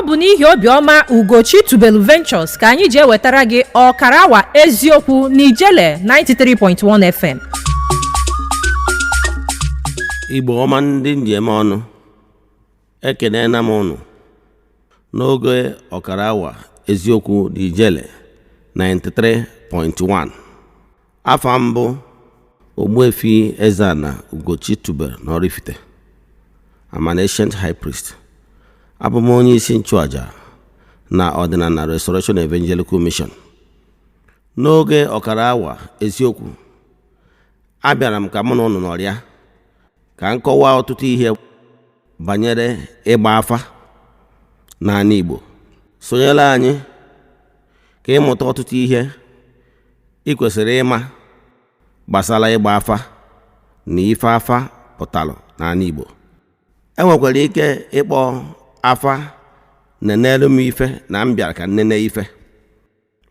Ọ bụ n'ihi obiọma Ugochi Tubelu Ventures ka anyị ji ewetara gị ọkara awa eziokwu na Ijele 93.1 FM. Igbo ọma, ndị njem ọnụ, ekenena m ụnụ n'oge ọkara awa eziokwu na Ijele 93.1. Afa mbụ, Ogbuefi Eze-Ana Ugochi Tubelu na Oraifite. I'm an ancient high priest. Abụ m onye isi nchụaja na Ọdịnala Restoration Evangelical Mission. N'oge ọkara awa eziokwu, abịara m ka mụ na ụnụ nọrịa ka m kọwaa ọtụtụ ihe banyere ịgba afa n'ala Igbo. Sonyere anyị ka ịmụta ọtụtụ ihe ị kwesịrị ịma gbasara ịgba afa na ife afa pụtalụ n'ala Igbo. E nwekwara ike ịkpọ afa nenelu m ife na m bịara ka nnene ife,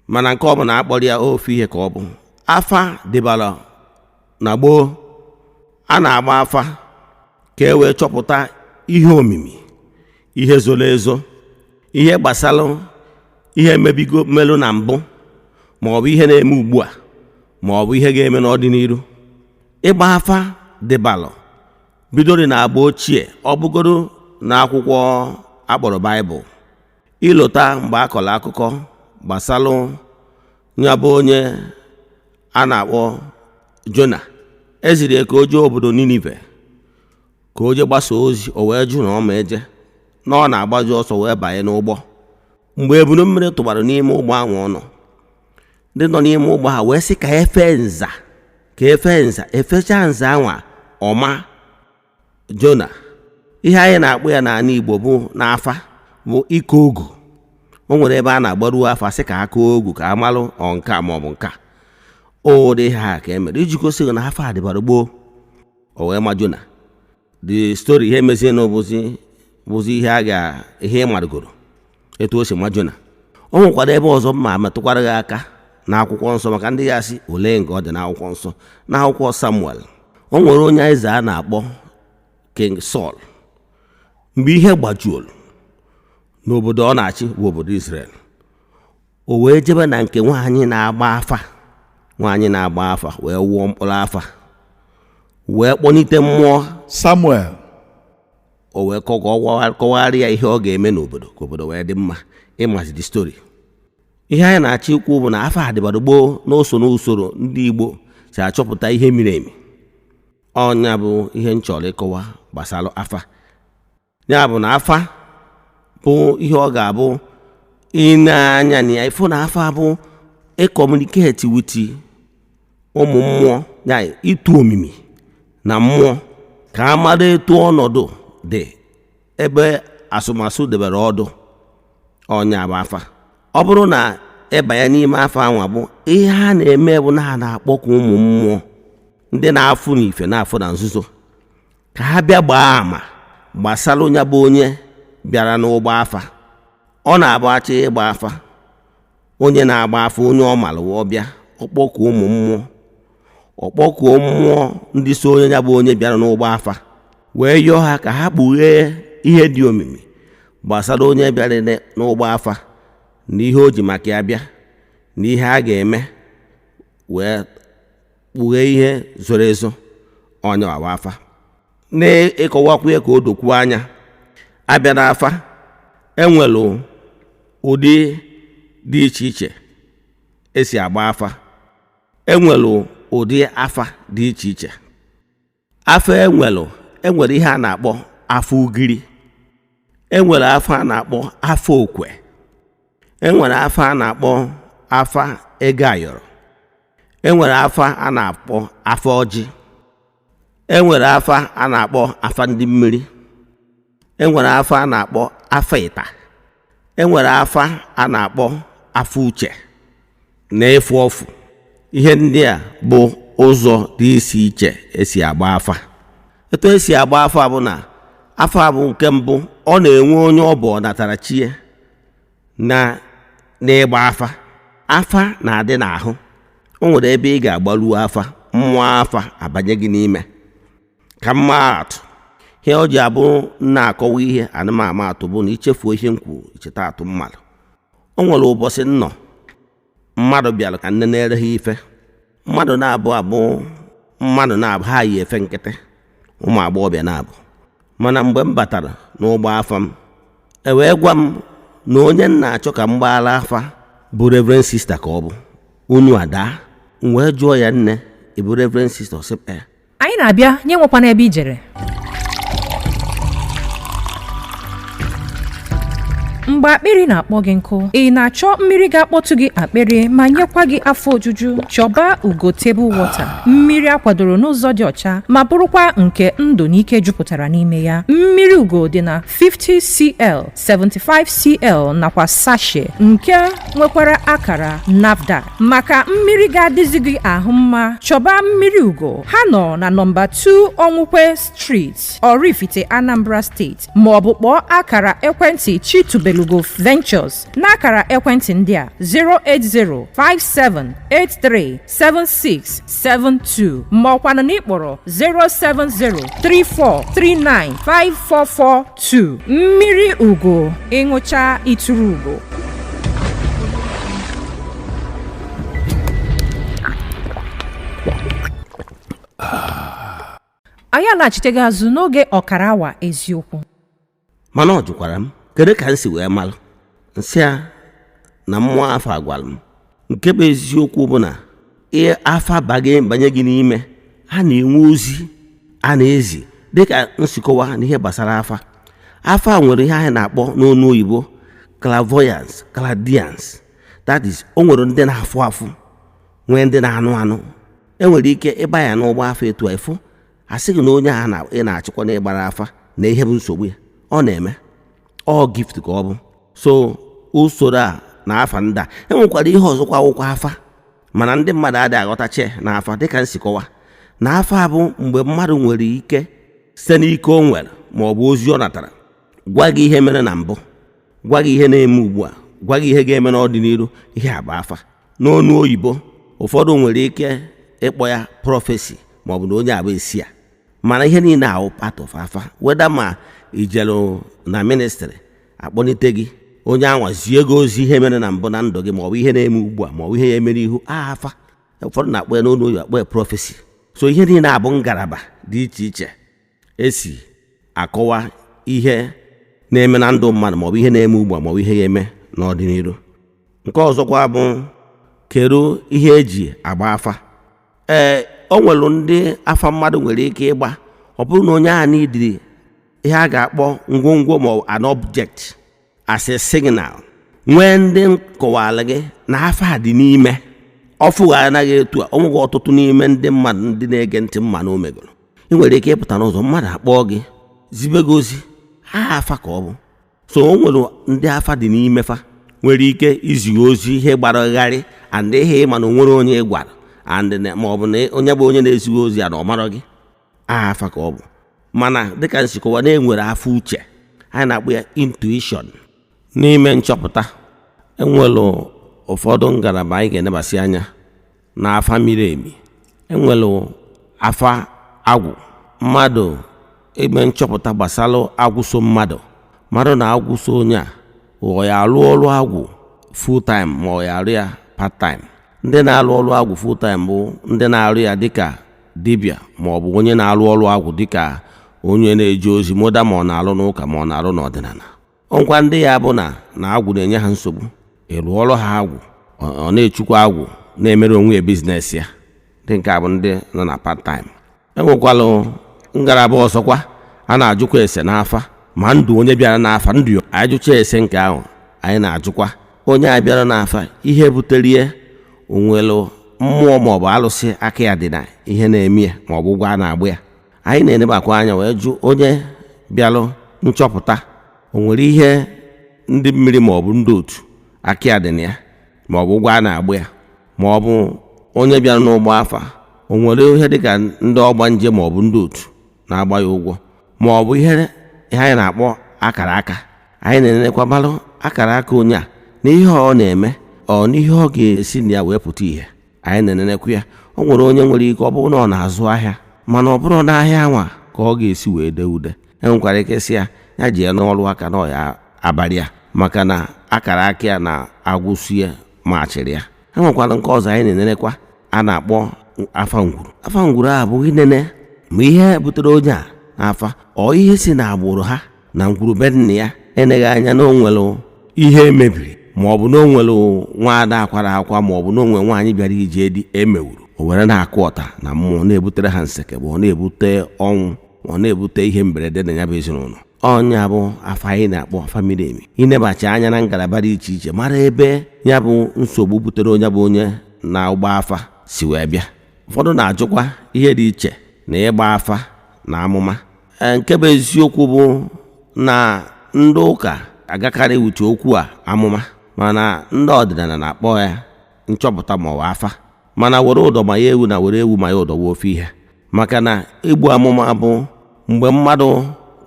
mana nke ọbụla akpọrọ ya, ofu ihe ka ọ bụ. Afa dịbara na gboo. A na-agba afa ka e wee chọpụta ihe omimi, ihe zoro ezo, ihe gbasara ihe mebigo melụ na mbụ, ma ọ bụ ihe na-eme ugbu a, ma ọ bụ ihe ga-eme n'ọdịnihu. Ịgba afa dịbalụ bidoro na agba ochie. Ọ bụgoro na akwụkwọ akpọrọ Baịbụl, ịlụta mgbe a kọrọ akụkọ gbasalụ ya bụ onye a na-akpọ Jona, eziri ya ka o jee obodo Ninive ka o jee gbasa ozi. O wee jụ na ọ ma eje, na ọ na-agbaji ọsọ wee banye n'ụgbọ. Mgbe ebunu mmiri tụbara n'ime ụgbọ ahụ, ọ nọ, ndị nọ n'ime ụgbọ ha wee sị ka efe nza, ka efe nza. Efecha nza anwa, ọma Jona. Ihe anyị na-akpọ ya n'ala Igbo bụ n'afa bụ ike ogu. O nwere ebe a na-agbaruo afa, sị ka aka ogu ka amalụ ọ nke a maọbụ nke a. Ụdị ha ka e mere iji gosi gị na afa dịbara gboo. O wee ma Jona. The story, ihe mezie na bụzi ihe a ga ihe ị marụgoro etu o si ma Jona. O nwekwara ebe ọzọ ma metụkwara gị aka n'akwụkwọ nsọ, maka ndị ya sị olee nke ọ dị n'akwụkwọ nsọ. N'akwụkwọ Samuel, o nwere onye eze a na-akpọ King Saul. Mgbe ihe gbajuolu n'obodo ọ na-achị bụ obodo Israel, o wee jebe na nke nwaanyị na-agba afa. Nwaanyị na-agba afa wee wụọ mkpụrụ afa wee kpọnite mmụọ Samuel. O wee kọwara ya ihe ọ ga-eme n'obodo ka obodo wee dị mma. Ịmazi the story, ihe anyị na-achọ ikwu bụ na afa adịbara gboo n'oso n'usoro ndị Igbo si achọpụta ihe miri emi. Ọnya bụ ihe m chọrọ ịkọwa gbasara afa. Ya bụ na afa bụ ihe ọ ga-abụ ị na-anya na ya, ịfụ na afa bụ ị communicate with ụmụ mmụọ, ya ịtụ omimi na mmụọ ka a mara etu ọnọdụ dị ebe asụmasụ debere ọdụ. Ọnya bụ afa. Ọ bụrụ na ịbanye n'ime afa anwa, bụ ihe ha na-eme bụ na ha na-akpọku ụmụ mmụọ ndị na-afụ n'ife, na-afụ na nzuzo, ka ha bịa gbaa ama gbasara onye bụ onye bịara n'ụgbọ afa. Ọ na-abụ achọ ịgba afa, onye na-agba afa, onye ọ mara wee bịa, ọkpọkuo ụmụ mmụọ, ọkpọkuo mmụọ ndị so onye ya bụ onye bịara n'ụgbọ afa, wee yọọ ha ka ha kpughee ihe dị omimi gbasara onye bịara n'ụgbọ afa na ihe o ji maka ya bịa na ihe a ga-eme, wee kpughee ihe zoro ezo. Onye wawa afa n'ịkọwakwu ya ka o dokwuo anya. Abịa n'afa, enwelu ụdị dị iche iche esi agba afa. Enwelu ụdị afa dị iche iche. Afa enwelu, enwere ihe a na-akpọ afa ugiri, enwere afa a na-akpọ afa okwe, enwere afa a na-akpọ afa ego ayọrọ, enwere afa a na-akpọ afa ọjị, enwere afa a na-akpọ afa ndị mmiri, enwere afa a na-akpọ afa ịta, enwere afa a na-akpọ afa uche na ịfụ ọfụ. Ihe ndị a bụ ụzọ dị iche iche esi agba afa. Etu esi agba afa bụ na afa bụ nke mbụ, ọ na-enwe onye ọ bụ ọnatara chie na n'ịgba afa. Afa na-adị n'ahụ. O nwere ebe ị ga-agbaruo afa, mmụọ afa abanye gị n'ime. Ka mma atụ, Ihe o ji abụ na-akọwa ihe ana m ama atụ bụ na ichefuo ihe m kwuru, icheta atụ mmadụ. O nwere ụbọchị nnọ mmadụ bịara ka nne na-ere ha ife. Mmadụ na-abụ abụ, mmadụ na-abụ ha yi efe nkịtị, ụmụ agbọghọbịa na-abụ. Mana mgbe m batara n'ụgbọ afa m, e wee gwa m na onye m na-achọ ka m gbaara afa bụ Reverend Sister ka ọ bụ unu ada. M wee jụọ ya, nne, ị bụ Reverend Sister? Ọ sị ee. Anyị na-abịa nye nwekwana ebe ijere. Mgbe akpịrị na-akpọ gị nkụ, ị na-achọ mmiri ga-akpọtụ gị akpịrị ma nyekwa gị afọ ojuju, chọba Ugo Table Water, mmiri akwadoro n'ụzọ dị ọcha ma bụrụkwa nke ndụ na ike jupụtara n'ime ya. Mmiri Ugo dị na 50cl, 75cl nakwa sachet nke nwekwara akara NAFDAC. Maka mmiri ga-adịzi gị ahụ mma, chọba mmiri Ugo. Ha nọ na nọmba 2 Onwukwe Street, Oraifite, Anambra Steeti, ma ọ bụ kpọọ akara ekwentị Chitubelugo Ventures n'akara ekwentị ndị a: 08057837672, ma ọkwanụ na ịkpọrọ 07034395442. Mmiri Ugo, ịṅụcha ituru ugo. Anyị alaghachitego azụ n'oge ọkara awa eziokwu. Mana ọ jụkwara m kedu ka m si wee malụ. Nsị a na mmụọ afa agwara m nke bụ eziokwu bụ na afa banye gị n'ime, a na-enwe ozi a na-ezi dịka nsikọwa n'ihe gbasara afa. Afa nwere ihe anyị na-akpọ n'ọnụ oyibo clairvoyance, clairaudience. That is, o nwere ndị na-afụ afụ, nwee ndị na-anụ anụ. Enwere ike ịba ya n'ụgbọ afa etu a ịfụ, asị gị na onye a ị na-achịkwa na ịgbara afa na ihe bụ nsogbu ya, ọ na-eme ọ gift ka ọ bụ. So usoro a na afa ndị a, enwekwara ihe ọzọkwa akwụkwọ afa, mana ndị mmadụ adịghị aghọtache na afa dịka nsikọwa na afa bụ mgbe mmadụ nwere ike site n'ike o nwere ma ọ bụ ozi ọ natara gwa gị ihe mere na mbụ, gwa gị ihe na-eme ugbu a, gwa gị ihe ga-eme n'ọdịnihu. Ihe a bụ afa n'ọnụ oyibo. Ụfọdụ nwere ike ịkpọ ya prophecy ma ọ bụ na onye abụ esi ya, mana ihe niile ahụ part of afa. Weda ma ijeru na ministry akpọlite gị, onye anwa zie gị ozi ihe mere na mbụ na ndụ gị, ma ọ bụ ihe na-eme ugbu a, ma ọ bụ ihe ya emere ihu, a afa. Ụfọdụ na-akpọ ya n'ọnụ oyibo, akpọ ya prophecy. So ihe niile abụ ngalaba dị iche iche esi akọwa ihe na-eme na ndụ mmadụ, ma ọ bụ ihe na-eme ugbu a, ma ọ bụ ihe ya eme n'ọdịnihu. Nke ọzọkwa bụ kedu ihe eji agba afa. Ee, o nwere ndị afa mmadụ nwere ike ịgba, ọ bụrụ na onye ahụ n'idiri ihe a ga-akpọ ngwongwo ma ọ bụ an object as a signal. Nwee ndị kọwara gị na afa dị n'ime ọfụ anaghị etu a. O nweghi ọtụtụ n'ime ndị mmadụ ndị na-ege ntị mma na o megoro. Ị nwere ike ịpụta n'ụzọ, mmadụ akpọọ gị, zibe gị ozi, ha afa ka ọ bụ. So o nwere ndị afa dị n'ime fa nwere ike iziga ozi ihe gbara gharị and ihe ịma na o nwere onye ị gwara and ma ọ bụ na onye bụ onye na-ezighị ozi ya na ọ marọ gị, aha afa ka ọ bụ. Mana dịka nsikọwa na-enwere afọ uche anyị na-akpọ ya intuition. N'ime nchọpụta, enwere ụfọdụ ngalaba anyị ga-enebasị anya na afa miri emi. Enwere afa agwụ, mmadụ ime nchọpụta gbasara agwụ so mmadụ, mmadụ na agwụ so onye a, ọ ya alụ ọrụ agwụ full time ma ọ ya arụ ya part time. Ndị na-alụ ọrụ agwụ full time bụ ndị na-arụ ya dịka dibịa ma ọ bụ onye na-alụ ọrụ agwụ dịka onye na-eje ozi moda, ma ọ na-alụ n'ụka ma ọ na-alụ n'ọdịnala. Ọnkwa ndị ya bụ na agwụ na-enye ha nsogbu, ịrụ ọrụ ha agwụ, ọ na-echukwa agwụ, na-emere onwe ya business ya. Ndị nke a bụ ndị nọ na part time. Enwekwalụ ngalaba ọzọkwa a na-ajụkwa ese n'afa, ma ndụ onye bịara n'afa ndụ ya. Anyị jụcha ese nke ahụ, anyị na-ajụkwa onye a bịara n'afa ihe butere ya, onwelu mmụọ maọbụ alụsị aka ya dị na ihe na-eme ya, maọbụ ụgwọ a na-agba ya. Anyị na-enebakwa anya wee jụ onye bịalụ nchọpụta, o nwere ihe ndị mmiri maọbụ ndị otu aka ya dị na ya, maọbụ ụgwọ a na-agba ya, maọbụ onye bịara n'ụgbọ afa o nwere ihe dịka ndị ọgbanje maọbụ ndị otu na-agba ya ụgwọ, maọbụ ihe anyị na-akpọ akara aka. Anyị na-enekwa malụ akara aka onye a na ihe ọ na-eme, ọ n'ihe ọ ga-esi na ya wee pụta ihe. Anyị na-enenekwa ya. O nwere onye nwere ike ọ bụrụ na ọ na-azụ ahịa, mana ọ bụrụ n'ahịa anwa ka ọ ga-esi wee dee ude. Enwekwara ike sị ya ya jee n'ọrụ aka na ọya abalị ya, maka na akara aka ya na agwụsie ma achịrị ya. Enwekwara nke ọzọ anyị na-enenekwa a na-akpọ afa ngwuru. Afa ngwuru a abụghị nene ma ihe butere onye a n'afa, ọ ihe si na agbụrụ ha na ngwuru be nna ya eneghị anya na o nwere ihe emebiri, ma ọ bụ na o nwere nwaada akwara akwa, ma ọ bụ na o nwere nwaanyị bịara ije di emewuru, o were na-akụ ọta na mmụọ, na-ebutere ha nseke, ma ọ na-ebute ọnwụ, ma ọ na-ebute ihe mberede na ya bụ ezinụlọ. Ọnya bụ afa anyị na-akpọ afa miri emi, inebacha anya na ngalaba dị iche iche mara ebe ya bụ nsogbu butere onye bụ onye na-agba afa si wee bịa. Ụfọdụ na-ajụkwa ihe dị iche na ịgba afa na amụma. Nke bụ eziokwu bụ na ndị ụka agakarị uche okwu a amụma, mana ndị ọdịnala na-akpọ ya nchọpụta ma ọ bụ afa. Mana were ụdọ ma ya ewu na were ewu ma ya ụdọ wee ofe ihe, maka na igbu amụma bụ mgbe mmadụ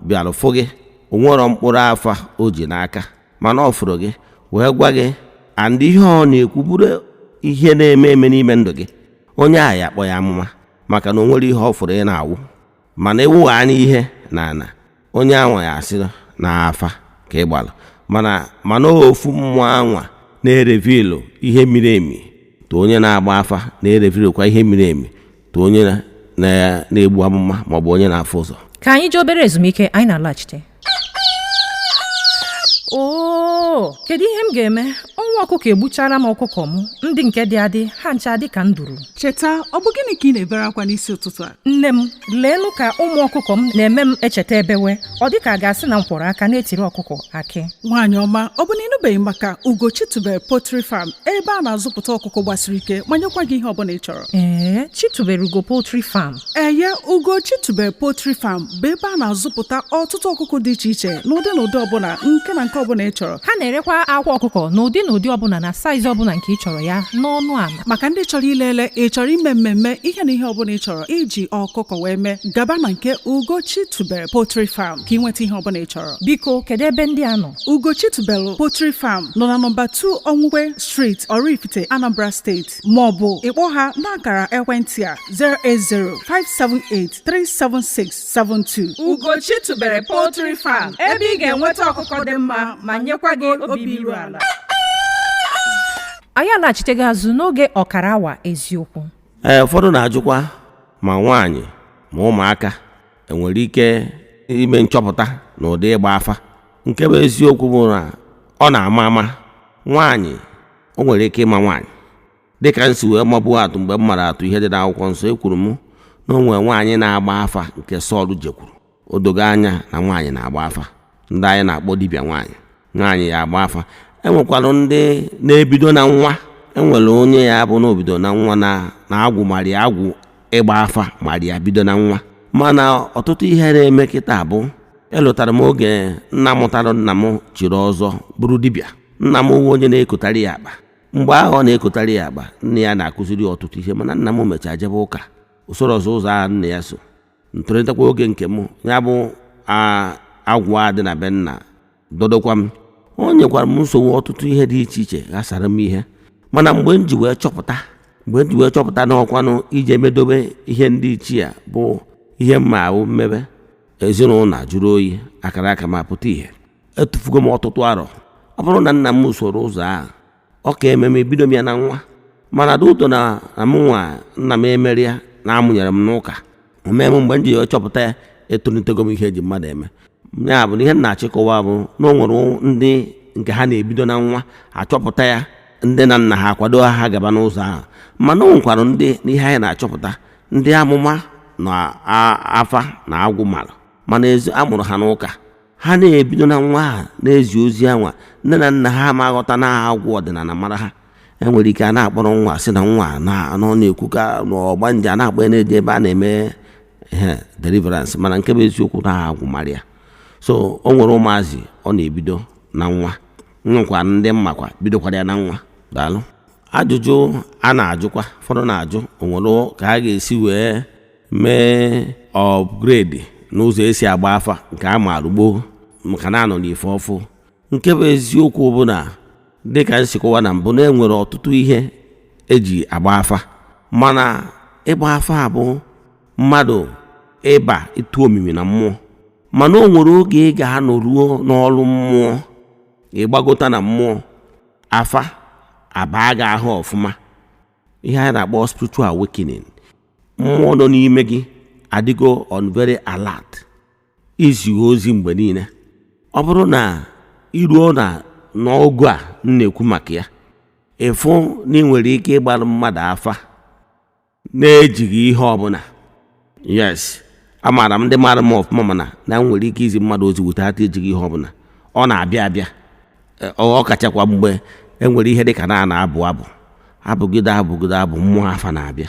bịara fụ gị, o nwero mkpụrụ afa o ji n'aka, mana ọ fụrụ gị wee gwa gị and ihe ọ na-ekwu bụrụ ihe na-eme eme n'ime ndụ gị, onye ahụ ya akpọ ya amụma, maka na o nwere ihe ọ fụrụ ị na-awụ. Mana ịwụgha anya ihe na ana, onye anwa ya asị na afa ka ị gbara. Mana ofu mmụọ anwa na-erevilu ihe miri emi to onye na-agba afa, na-erevilukwa ihe miri emi to onye na-egbu amụma maọbụ onye na-afụ ụzọ. Ka anyị jee obere ezumike, anyị na-alaghachite. Oo, kedu ihe m ga-eme? Ọnwa ọkụkọ egbuchara m ọkụkọ m ndị nke dị adị, ha ncha dị ka nduru. Cheta, ọ bụ gịnị ka ị na-ebere akwa n'isi ụtụtụ a? Nne m, leenụ ka ụmụ ọkụkọ m na-eme m echeta ebewe. Ọ dị ka a ga-asị na m kwọrọ aka na-etiri ọkụkọ akị. Nwaanyị ọma, ọ bụ na ịnụbeghị maka Ugochi Tubel Poultry Farm, ebe a na-azụpụta ọkụkọ gbasiri ike ma nyekwa gị ihe ọbụla ị chọrọ? Ee, Chitubere Ugo Poultry Farm. Eye, Ugochi Tubel Poultry Farm bụ ebe a na-azụpụta ọtụtụ ọkụkọ dị iche iche n'ụdị na ụdị ọbụla, nke na nke ọbụla ị chọrọ. Ha na-erekwa akwa ọkụkọ n'ụdị na ụdị ọbụla na size ọbụla nke ị chọrọ ya n'ọnụ ala. Maka ndị chọrọ ilele, ị chọrọ ime mmemme, ihe na ihe ọbụla ị chọrọ iji ọkụkọ wee mee, gaba na nke Ugochi Tubel Poultry Farm ka ị nweta ihe ọbụla ị chọrọ. Biko, kedu ebe ndị a nọ? Ugochi Tubelu Poultry Farm nọ na nọmba 2 Onwukwe Street, Oraifite, Anambra Steeti, maọbụ ịkpọ ha n'akara ekwentị a 08057837672. Ugochi Tubelu Poultry Farm, ebe ị ga-enweta ọkụkọ dị mma ma nyekwa gị obi iru ala. Anyị alaghachitego azụ n'oge ọkara awa eziokwu. Ee, ụfọdụ na-ajụkwa ma nwaanyị ma ụmụaka enwere ike ime nchọpụta na ụdị ịgba afa. Nke bụ eziokwu bụ na ọ na-ama ama nwaanyị, o nwere ike ịma nwaanyị, dịka m si wee magbuo atụ mgbe m mara atụ ihe dị n'akwụkwọ nsọ. Ekwuru m na o nwere nwaanyị na-agba afa nke Sọl jekwuru. O dogo anya na nwaanyị na-agba afa, ndị anyị na-akpọ dibịa nwaanyị, nwaanyị ya agba afa. Enwekwara ndị na-ebido na nwa, enwere onye ya bụ na obido na nwa na agwụ mara agwụ ịgba afa, mara ya bido na nwa. Mana ọtụtụ ihe na-eme kịta bụ elụtara m oge nna mụtara nna m chiri ọzọ bụrụ dibịa. Nna m wụ onye na-ekotarị ya akpa. Mgbe ahụ ọ na-ekotarị ya akpa, nne ya na-akụziri ya ọtụtụ ihe. Mana nna m mechaa jebe ụka, usoro ọzọ ụzọ ahụ nna ya so ntolitekwa. Oge nke m ya bụ agwụ a dị na be nna dodokwa m, o nyekwara m nsogbu, ọtụtụ ihe dị iche iche ghasara m ihe. Mana mgbe m ji wee chọpụta na ọkwanụ ije medobe ihe ndị ichie a bụ ihe mma ahụ mmebe ezinụlọ a jụrụ oyi, akara aka ma pụta ihe. Etufugo m ọtụtụ arọ. Ọ bụrụ na nna m soro ụzọ ahụ, ọ ka ememe ebido m ya na nwa. Mana dị ụtọ na mụ nwa nna m emeri ya na amụnyere m n'ụka omee m. Mgbe m ji wee chọpụta ya, etolitego m ihe eji mmadụ eme. Ya bụ na ihe m na-achịkọwa bụ na o nwere ndị nke ha na-ebido na nwa achọpụta ya, ndị na nna ha akwado ha gaba n'ụzọ ahụ. Mana o nwekwara ndị n'ihe anyị na-achọpụta, ndị amụma na afa na agwụ mara, mana ezi amụrụ ha n'ụka, ha na-ebido na nwa ahụ na-ezi ozi anwa. Nne na nna ha ama aghọta na agwụ ọdịnala mara ha. Enwere ike a na-akpọrọ nwa, sị na nwa na ọ na-ekwu ka n'ọgbanje, a na-akpọ ya na-eje ebe a na-eme ihe deliverance. Mana nke bụ eziokwu na agwụ mara ya. So o nwere ụmụazị ọ na-ebido na nwa, nwekwa ndị mmakwa bidokwara ya na nwa. Daalụ. Ajụjụ a na-ajụkwa, ụfọdụ na-ajụ o nwere ka a ga-esi wee mee upgrade n'ụzọ esi agba afa nke a maara gboo, maka na anọ n'ife ọfụ. Nke bụ eziokwu bụ na dịka nsikọwa na mbụ, na enwere ọtụtụ ihe eji agba afa. Mana ịgba afa bụ mmadụ ịba ịtụ omimi na mmụọ. Mana o nwere oge ị ga-anọ ruo n'ọrụ mmụọ, ịgbagota na mmụọ, afa abaa gị ahụ ọfụma, ihe anyị na-akpọ spiritual awakening. Mmụọ nọ n'ime gị adịgo on very alert izi ozi mgbe niile. Ọ bụrụ na iruo na n'ogo a m na-ekwu maka ya, ịfụ na ị nwere ike ịgbara mmadụ afa na-ejighị ihe ọbụla. Yes, amaara m ndị mara m ọfụma, mana na m nwere ike izi mmadụ ozi without ejighị ihe ọbụla. Ọ na-abịa abịa, ọ kachakwa mgbe e nwere ihe dịka na na-abụ abụ, abụgide abụgide abụ, mmụọ afa na-abịa.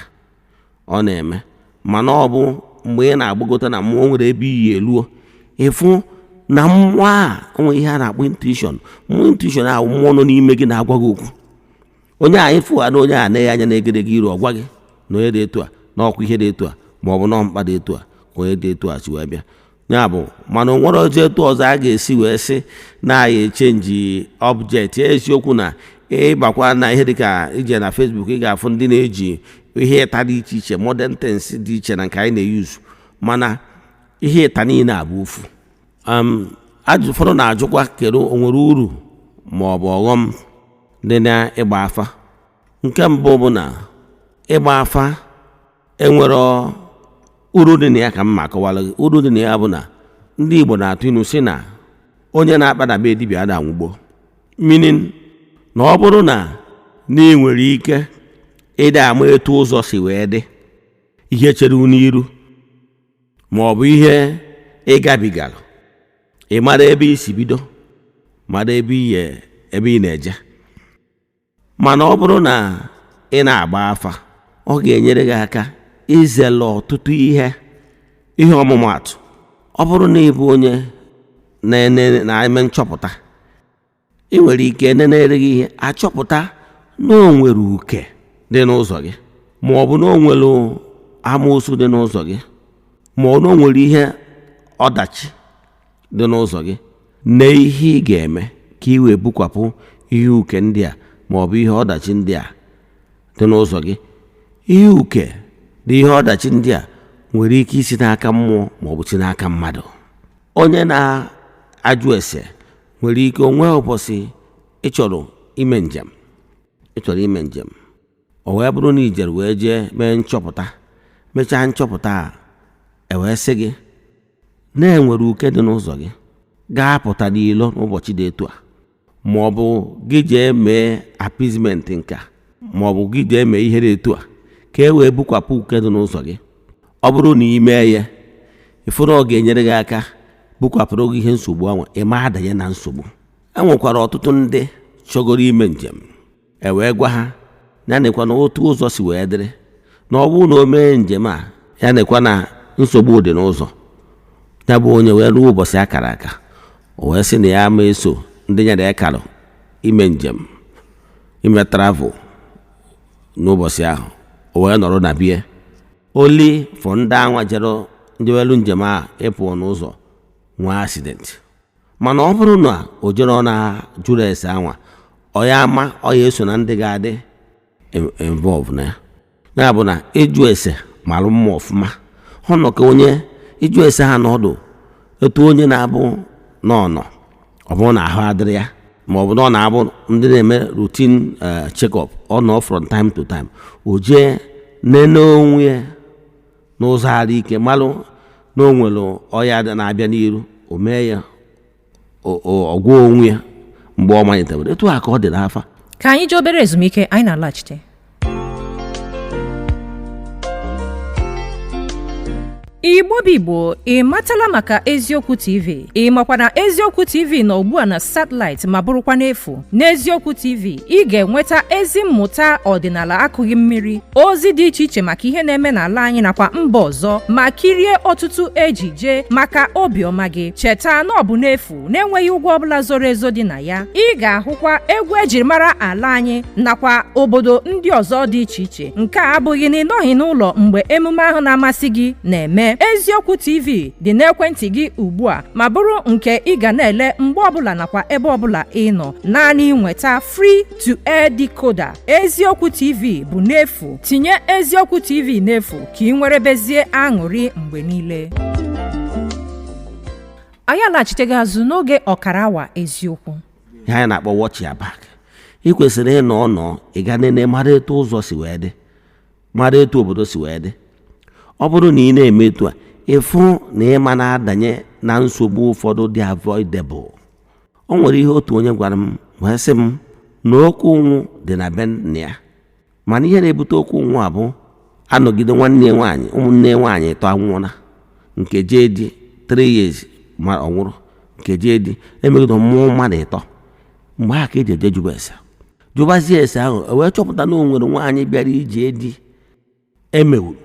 Ọ na-eme, mana ọ bụ mgbe ị na-agbagota na mmụọ, nwere ebe iyi eluo, ịfụ na mmụọ a onwe ihe a na-akpọ intuition. Mmụọ intuition ahụ, mmụọ nọ n'ime gị na-agwa gị okwu. Onye a ịfụ ha na onye a na-enye anya na-egedege iru, ọgwa gị na onye dị etu a na ọkwa ihe dị etu a, ma ọ bụ na mkpa dị etu a ka onye dị etu a si wee bịa. Ya bụ, mana o nwere ọzọ etu ọzọ a ga-esi wee sị na anyị echange object. Eziokwu na ịbakwa na ihe dịka ije na Facebook, ị ga-afụ ndị na-eji ihe ịta dị iche iche, modern things dị iche na nke anyị na-eyuzu, mana ihe ịta niile abụ ofu. Ajụ ụfọdụ na-ajụkwa, kedu o nwere uru ma ọ bụ ọghọm dị na ịgba afa? Nke mbụ bụ na ịgba afa enwero uru dị na ya. Ka m ma akọwara gị uru dị na ya bụ na ndị Igbo na-atụ ilu si na onye na-akpa na be dibịa ada anwụgbo, meaning na ọ bụrụ na na ị nwere ike ịda ama etu ụzọ si wee dị, ihe chere n'iru ma ọ bụ ihe ị gabigara, ị mara ebe i si bido, mara ebe ị ebe ị na-eje. Mana ọ bụrụ na ị na-agba afa, ọ ga-enyere gị aka izele ọtụtụ ihe. Ihe ọmụmaatụ, ọ bụrụ na ị bụ onye na-eme nchọpụta, ị nwere ike nenere gị ihe achọpụta na o nwere uke dị n'ụzọ gị, ma ọ bụ na o nwere amoosu dị n'ụzọ gị, ma ọ na o nwere ihe ọdachi dị n'ụzọ gị, na ihe ị ga-eme ka ị wee bukwapụ ihe uke ndị a ma ọ bụ ihe ọdachi ndị a dị n'ụzọ gị. Ihe uke na ihe ọdachi ndị a nwere ike isi n'aka mmụọ ma ọ bụ si n'aka mmadụ. Onye na-ajụ ese nwere ike onwe ụbọchị ịchọrọ ime njem, ịchọrọ ime njem, o wee bụrụ na ijere wee jee mee nchọpụta, mechaa nchọpụta a, e wee sị gị na-enwere uke dị n'ụzọ gị, gaa-apụta n'ilo n'ụbọchị dị etu a, ma ọ bụ gị jee mee appeasement nka, ma ọ bụ gị jee mee ihe dị etu a ka e wee bukwapụ uke dị n'ụzọ gị. Ọ bụrụ na ị mee ya, ịfụ na ọ ga-enyere gị aka bukwapụrụ gị ihe nsogbu ahụ, ị ma adanye na nsogbu. E nwekwara ọtụtụ ndị chọgoro ime njem, e wee gwa ha ya nekwa na otu ụzọ si wee dịrị, na ọ bụrụ na o mee njem a, ya nekwa na nsogbu dị n'ụzọ ya. Bụ onye wee ruo ụbọchị akara aka, o wee sị na ya ma eso ndị ya na ya karụ ime njem, ime travel n'ụbọchị ahụ. O wee nọrọ na bie oli fọ ndị anwa jere njewelu njem a ịpụ n'ụzọ nwee accident. Mana ọ bụrụ na o jere na jụrụ ese anwa, ọ ya ama ọ ya eso na ndị ga-adị involve na ya. Ya bụ na ịjụ ese mara mma ọfụma. Ọ nọ ka onye ịjụ ese ha n'ọdụ etu onye na-abụ n'ọnọ, ọ bụrụ na ahụ adịrị ya, ma ọ bụ na ọ na-abụ ndị na-eme routine check-up, ọ nọ from time to time o jee nene onwe ya n'ụzọ arụ ike, malụ na o nwere ọya na-abịa n'iru, o mee ya ọgwụ onwe ya mgbe ọ malitere. Etu a ka ọ dị n'afa. Ka anyị jee obere ezumike, anyị na-alaghachite. Igbo bụ Igbo, ị matala maka Eziokwu TV? Ị makwa na Eziokwu TV nọ ugbu a na satellite ma bụrụkwa n'efu? N'Eziokwu TV, ị ga-enweta ezi mmụta ọdịnala akụghị mmiri, ozi dị iche iche maka ihe na-eme n'ala anyị nakwa mba ọzọ, ma kirie ọtụtụ ejije maka obiọma gị. Cheta na ọ bụ n'efu, na-enweghị ụgwọ ọbụla zoro ezo dị na ya. Ị ga-ahụkwa egwu ejiri mara ala anyị nakwa obodo ndị ọzọ dị iche iche. Nke a abụghị na ị nọghị n'ụlọ mgbe emume ahụ na-amasị gị na-eme. Eziokwu TV dị n'ekwentị gị ugbu a ma bụrụ nke ị ga na-ele mgbe ọbụla nakwa ebe ọbụla ị nọ. Naanị nweta free to air decoder. Eziokwu TV bụ n'efu. Tinye Eziokwu TV n'efu ka ị nwerebezie aṅụrị mgbe niile. Anyị alaghachitego azụ n'oge ọkara awa eziokwu. Ihe anyị na-akpọ watch your back. Ị kwesịrị ịnọ nọ, ị ga nene, mara etu ụzọ si wee dị, mara etu obodo si wee dị. Ọ bụrụ na ị na-eme etu a, ịfụ na ịma na-adanye na nsogbu ụfọdụ dị avoidable. O nwere ihe otu onye gwara m wee sị m na okwu ụnwụ dị na be nna ya, mana ihe na-ebute okwu ụnwụ a bụ anọgide nwanne ya nwaanyị, ụmụnne ya nwaanyị ịtọ anwụọla. Nke jee di 3 years ma ọ nwụrụ, nke jee di emegide mmụọ mmadụ ịtọ. Mgbe ahụ ka eji eje jụba ese, jụbazie ese ahụ, e wee chọpụta na o nwere nwaanyị bịara ije di emewuru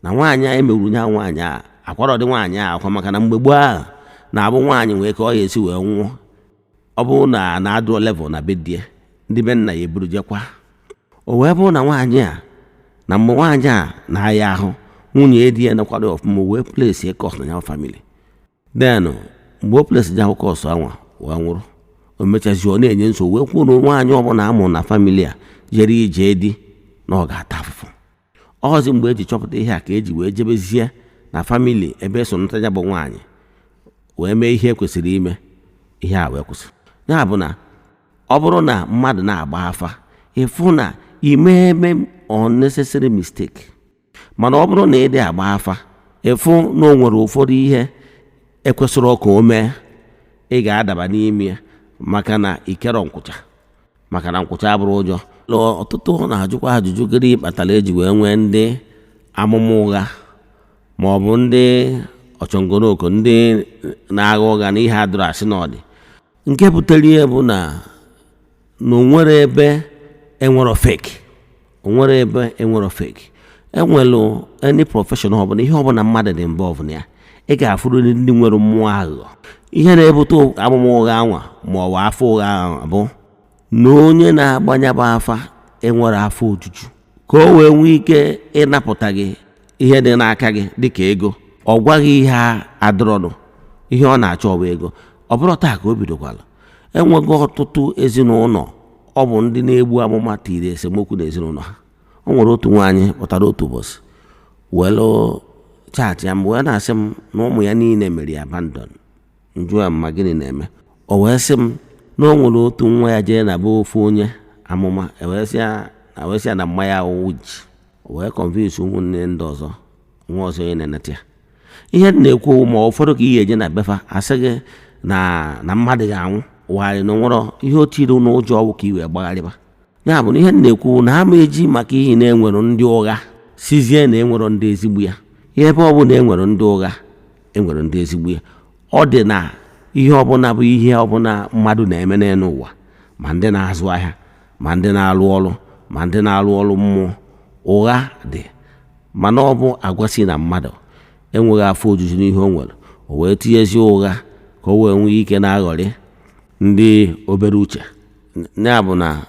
na nwaanyị a emewuru nya nwaanyị a akwarọdị nwaanyị a akwa, maka na mgbe gboo ahụ na-abụ nwaanyị nwee ka ọ ya esi wee nwụọ. Ọ bụrụ na na-adụọ level na be di ya, ndị be nna ya eburu jekwa. O wee bụrụ na nwaanyị a, na mgbe nwaanyị a na-aya ahụ, nwunye di ya nakwado ọfụma, wee place curse na ya family. Then mgbe o place ya curse anwa wee nwụrụ, o mechazi ọ na-enye nsogbu, wee kwuo na nwaanyị ọbụla amụ na family a jere ije di na ọ ga-ata afụfụ. Ọzi mgbe eji chọpụta ihe a ka eji wee jebezie na family ebe so nta ya bụ nwaanyị wee mee ihe kwesịrị ime, ihe a wee kwụsị. Ya bụ na ọ bụrụ na mmadụ na-agba afa, ịfụ na ime eme unnecessary mistake. Mana ọ bụrụ na ị dị agba afa, ịfụ na o nwere ụfọdụ ihe ekwesịrị ka o mee, ị ga-adaba n'ime ya, maka na ikerọ nkwụcha, maka na nkwụcha abụrụ ụjọ. Ọtụtụ na-ajụkwa ajụjụ, gịnị kpatara eji wee nwee ndị amụma ụgha ma ọ bụ ndị ọchọngoroko, ndị na-agha ụgha na ihe adụrụ asị na ọdị? Nke butere ihe bụ na na onwere ebe enwero fake, onwere ebe enwero fake. Enwelu any profession ọbụla, ihe ọbụla mmadụ dị involve na ya, ị ga-afụrụ ndị nwere mmụọ aghụghọ. Ihe na-ebute amụma ụgha anwa ma ọ bụ afọ ụgha anwa bụ na onye na-agbanya bụ afa enwere afọ ojuju ka o wee nwee ike ịnapụta gị ihe dị n'aka gị dịka ego. Ọ gwaghị ihe adịrọnụ, ihe ọ na-achọ ọ bụ ego. Ọ bụrụ taa ka o bidokwala, enwego ọtụtụ ezinụlọ ọ bụ ndị na-egbu amụma tiri esemokwu n'ezinụlọ ha. O nwere otu nwaanyị pụtara otu ụbọchị welụ chaatị ya mgbe wee na-asị m na ụmụ ya niile mere ya abandon. Njụ ya ma gịnị na-eme, o wee sị m na o nwere otu nwa ya jee na be ofu onye amụma, ewee sị ya na mma ya awụwụ ji. O wee convince ụmụnne ndị ọzọ, nwa ọzọ onye na-eneta ya. Ihe m na-ekwu, ma ụfọdụ ka ị ga-eje na befa, asị gị na mmadụ ga-anwụ wagharị na nwụrọ ihe o tiri n'ụjọ ọgwụ ka i wee gbagharịba. Ya bụ na ihe m na-ekwu na ama eji maka ihe na-enwere ndị ụgha sizie na enwero ndị ezigbo ya. Ihe ebe ọbụla enwere ndị ụgha, enwere ndị ezigbo ya. Ọ dị na ihe ọbụla bụ ihe ọbụla mmadụ na-eme n'elu ụwa, ma ndị na-azụ ahịa, ma ndị na-alụ ọrụ, ma ndị na-alụ ọrụ mmụọ, ụgha dị. Mana ọ bụ agwa si na mmadụ enweghị afọ ojuju n'ihe o nwere, o wee tinyezie ụgha ka o wee nwee ike na-aghọrị ndị obere uche. Ya bụ na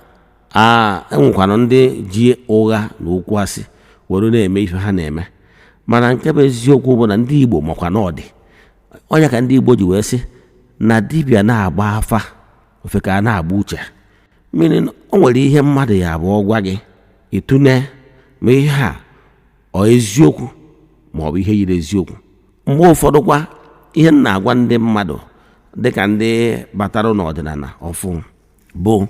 a enwekwana ndị ji ụgha na okwu asị were na-eme ife ha na-eme. Mana nke bụ eziokwu bụ na ndị Igbo makwa na ọ dị onye ka ndị Igbo ji wee sị na dibịa na-agba afa ofe ka a na-agba uche mmiri. O nwere ihe mmadụ ya abụọ gwa gị, ịtụne ma ihe a ọ eziokwu ma ọ bụ ihe yiri eziokwu. Mgbe ụfọdụ kwa, ihe m na-agwa ndị mmadụ dịka ndị batara n'ọdịnala ọfụ bụ,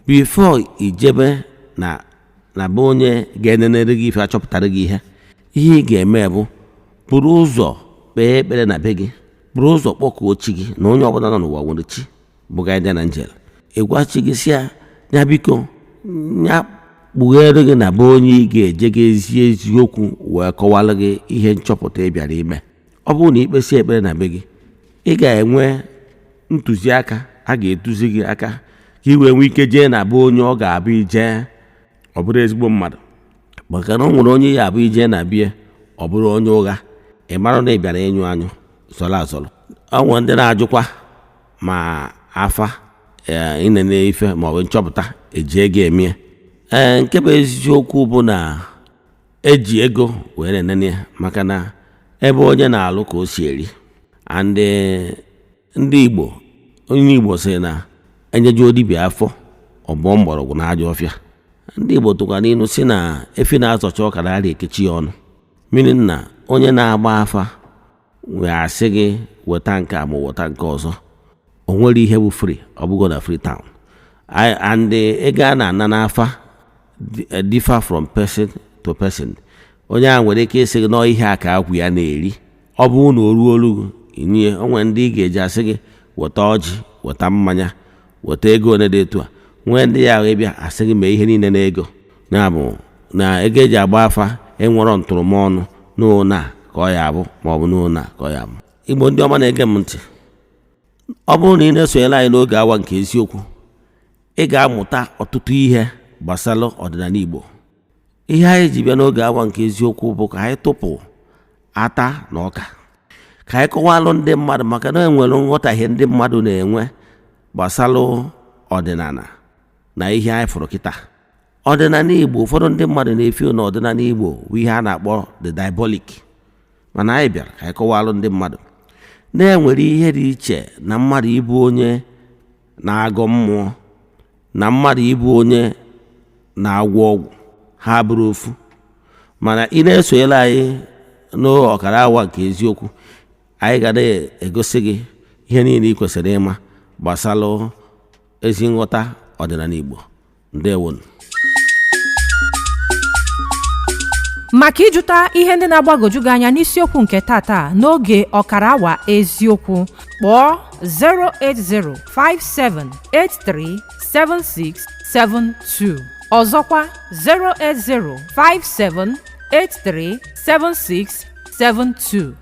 before ijebe na be onye ga-enenere gị ife, achọpụtara gị ihe, ihe ị ga-eme bụ buru ụzọ kpee ekpere na be gị, buru ụzọ kpọkuo chi gị, na onye ọbụla nọ n'ụwa nwere chi bụ guardian angel. Ịgwa chi gị si ya, ya biko, ya kpughere gị na be onye ị ga-eje ga-ezi eziokwu wee kọwara gị ihe nchọpụta ị bịara ime. Ọ bụrụ na ikpesi ekpere na be gị, ị ga-enwe ntụziaka a ga-eduzi gị aka ka ị wee nwee ike jee na be onye ọ ga-abụ ije ọ bụrụ ezigbo mmadụ, maka na o nwere onye ya abụ ije na bie ọ bụrụ onye ụgha, ị mara na ị bịara ịnyụ anyụ zọrọ azọrọ. Ọ nwere ndị na-ajụkwa ma afa ịnene ife ma ọ bụ nchọpụta eji ego eme. Ee, nke bụ eziokwu bụ na eji ego wee na-enene ya, maka na ebe onye na-alụ ka o si eri. And ndị Igbo, onye Igbo sị na enyejuo dibịa afọ, ọbụọ mgbọrọgwụ na ajọ ọfịa. Ndị Igbo tụkwara ilu si na efi na-azọcha ọka na arịa ekechi ya ọnụ mmiri. Na onye na-agba afa Wee asị gị weta nke a ma weta nke ọzọ. O nwere ihe bụ free, ọ bụgo na free town. And ego a na-ana n'afa differ from person to person. Onye a nwere ike ịsị gị nọọ ihe a ka akwụ ya na-eri. Ọ bụrụ na o ruo olu gị inye, o nwere ndị ị ga-eji asị gị weta ọjị, weta mmanya, weta ego one dị etu a. Nwee ndị ya ahụ ịbịa asị gị mee ihe niile na ego. Ya bụ na ego eji agba afa enwero ntụrụmọnụ n'ona ka ọ ya abụ, ma ọ bụ n'ona ka ọ ya abụ. Igbo ndị ọma na-ege m ntị, ọ bụrụ na ị na-esonyere anyị n'oge awa nke eziokwu, ị ga-amụta ọtụtụ ihe gbasara ọdịnala Igbo. Ihe anyị ji bịa n'oge awa nke eziokwu bụ ka anyị tụpụ ata na ọka, ka anyị kọwalụ ndị mmadụ, maka na enwere nghọtahie ndị mmadụ na-enwe gbasara ọdịnala na ihe anyị fụrụ kịta. Ọdịnala Igbo, ụfọdụ ndị mmadụ na-efi na ọdịnala Igbo bụ ihe a na-akpọ the diabolic, mana anyị bịara ka anyị kọwalụ ndị mmadụ na-enwere ihe dị iche na mmadụ ịbụ onye na-agọ mmụọ na mmadụ ịbụ onye na-agwọ ọgwụ. Ha bụrụ ofu. Mana ị na-esonyere anyị n'ọkara awa nke eziokwu, anyị ga na-egosi gị ihe niile ị kwesịrị ịma gbasara ezi nghọta ọdịnala Igbo. Ndewonu. Maka ịjụta ihe ndị na-agbagwoju gị anya n'isiokwu nke tata n'oge ọkara awa eziokwu, kpọọ 08057837672. Ọzọkwa, 08057837672.